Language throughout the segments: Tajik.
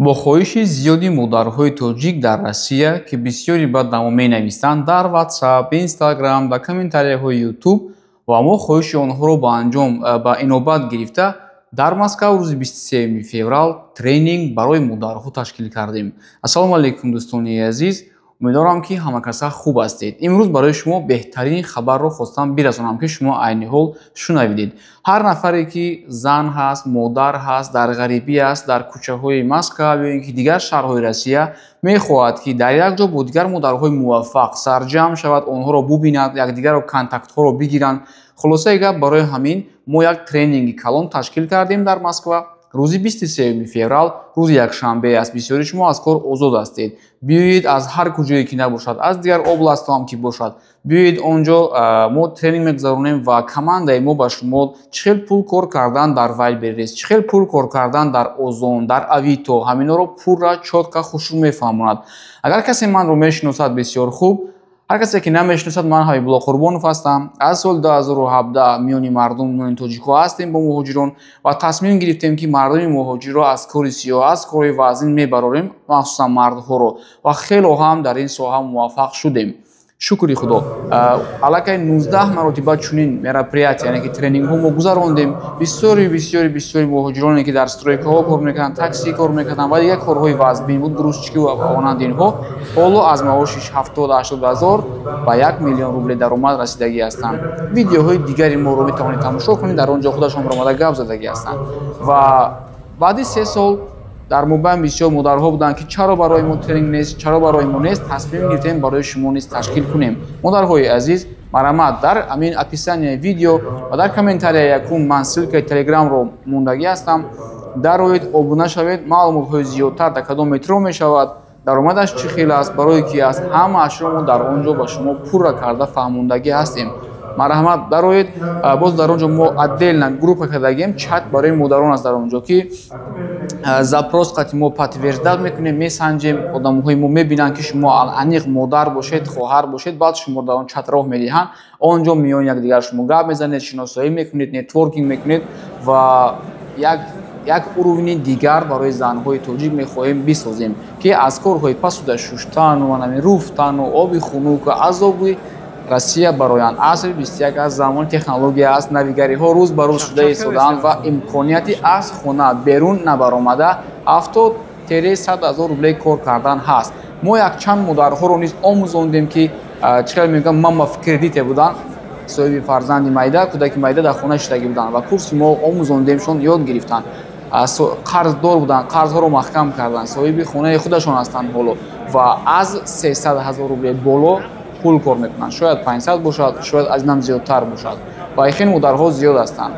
Бо хоҳиши зиёди модарҳои тоҷик дар Россия, ки бисёри баъд ба мо менависанд дар WhatsApp, Instagram, дар комментарияҳои YouTube, ва мо хоҳиши онҳоро ба анҷом ба инобат гирифта, дар Москва рӯзи 23 феврал тренинг барои модарҳо ташкил кардем. Ассалому алайкум, дӯстони азиз, умедворам, ки ҳамакаса хуб ҳастед. Имрӯз барои шумо беҳтарин хабарро хостам бирасонам, ки шумо айни ҳол шунавидед. Ҳар нафаре, ки зан ҳаст, модар ҳаст, дар ғарибӣ аст, дар кӯчаҳои Москва ё ин ки дигар шаҳрҳои Россия, мехоҳад, ки дар як ҷо бо дигар модарҳои муваффақ сарҷамъ шавад, онҳоро бубинад, якдигарро контактҳоро бигиранд. Хулосаи гап, барои ҳамин мо як тренинги калон ташкил кардем дар Москва рӯзи 23 феврал, рӯзи якшанбе аст. Бисёри шумо аз кор озод ҳастед. Биёед, аз ҳар куҷое ки набошад, аз дигар областҳо ҳам ки бошад, биёед, он ҷо мо тренинг мегузаронем ва командаи мо ба шумо чӣ хел пул кор кардан дар Вайлдберриз, чӣ хел пул кор кардан дар Озон, дар Авито, ҳаминҳоро пурра, чётко, хушрӯ мефаҳмонад. Агар касе манро мешиносад, бисёр хуб. Ҳар касе ки намешиносад, ман Ҳабибулло Қурбонов ҳастам. Аз соли 2017 миёни мардум, миёни тоҷикҳо ҳастем бо муҳоҷирон ва тасмим гирифтем, ки мардуми муҳоҷирро аз кори сиёҳ, аз кори вазнин мебарорем, махсусан мардҳоро, ва хело ҳам дар ин соҳа муваффақ шудем, шукри Худо. Аллакай 19 маротиба чунин мероприятия, яъне ки тренингҳо мо гузарондем. Бисёри, бисёри, бисёри муҳоҷироне, ки дар стройкаҳо кор мекарданд, такси кор мекарданд ва дигар корҳои вазбин буд, грузчики ва монанди инҳо, ҳоло аз маоши 70-80 ҳазор ба 1 миллион рубле даромад расидагӣ ҳастанд. Видеоҳои дигари моро метавонед тамошо кунед, дар он ҷо худашон баромада гап задагӣ ҳастанд. Ва баъди 3 сол дар мобайн бисёр модарҳо буданд, ки чаро барои мо тренинг нест, чаро барои мо нест. Тасмим гирифтем, барои шумо низ ташкил кунем. Модарҳои азиз, марҳамат, дар ҳамин описание видео ва дар комментария якум ман ссылкаи Телеграмро мондагӣ ҳастам. Дароед, обуна шавед. Маълумотҳои зиёдтар, дар кадом метро мешавад, даромадаш чӣ хел аст, барои ки аст, ҳамаашро мо дар он ҷо ба шумо пурра карда фаҳмондагӣ ҳастем. Марҳамат, дароед. Боз дар он ҷо мо отдельно группа кардагием, чат барои модарон аст. Дар он ҷо ки запрос қати мо подтверждать мекунем, месанҷем, одамҳои мо мебинанд, ки шумо аниқ модар бошед, хоҳар бошед, баъд шуморо дар он чат роҳ медиҳанд. Он ҷо миёни якдигар шумо гап мезанед, шиносоӣ мекунед, нетворкинг мекунед ва як уровни дигар барои занҳои тоҷик мехоҳем бисозем, ки аз корҳои пасуда шуштану руфтану оби хунук, азоби Россия бароянд. Асри 21 аст, замони технология аст, навигариҳо рӯз ба рӯз шуда истодаанд ва имконияти аз хона берун набаромада 70-100 ҳазор рубле кор кардан ҳаст. Мо якчанд модарҳоро низ омӯзондем, ки чӣ хел мегӯям, мама в кредите буданд, соҳиби фарзанди майда, кӯдаки майда, дар хона шиштагӣ буданд ва курси мо омӯзондемшон, ёд гирифтанд. Қарздор буданд, қарзҳоро маҳкам карданд, соҳиби хонаи худашон ҳастанд ҳоло ва аз 300 ҳазор рубле боло пул кор мекунанд. Шояд 500 бошад, шояд аз инам зиёдтар бошад. Ва хел модарҳо зиёд ҳастанд.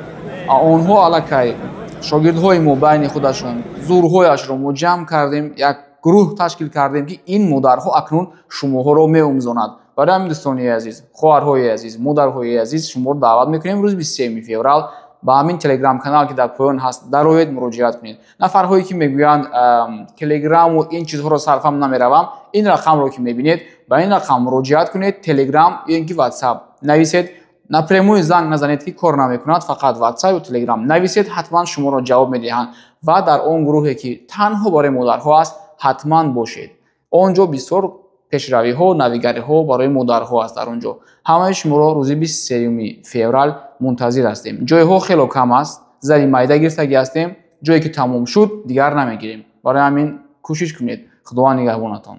Онҳо аллакай шогирдҳои мо, байни худашон зӯрҳояшро мо ҷамъ кардем, як гурӯҳ ташкил кардем, ки ин модарҳо акнун шумоҳоро меомӯзонад. Барои ҳамин, дӯстони азиз, хоҳарҳои азиз, модарҳои азиз, шуморо даъват мекунем рӯзи 23 феврал. Ба ҳамин Телеграм-канал, ки дар поён ҳаст, дароед, муроҷиат кунед. Нафарҳое, ки мегӯянд, Телеграму ин чизҳоро сарфам намеравам, ин рақамро ки мебинед, ба ин рақам муроҷиат кунед. Телеграм ё ин ки Ватсап нависед, напрямую занг назанед, ки кор намекунад. Фақат Ватсап ё Телеграм нависед, ҳатман шуморо ҷавоб медиҳанд. Ва дар он гурӯҳе, ки танҳо барои модарҳо аст, ҳатман бошед. Он ҷо бисёр пешравиҳо, навигариҳо барои модарҳо аст. Дар он ҷо ҳамаи шуморо рӯзи 23 феврал мунтазир ҳастем. Ҷойҳо хело кам аст, зали майда гирифтагӣ ҳастем. Ҷое ки тамом шуд, дигар намегирем. Барои ҳамин кӯшиш кунед. Худованд нигаҳбонатон.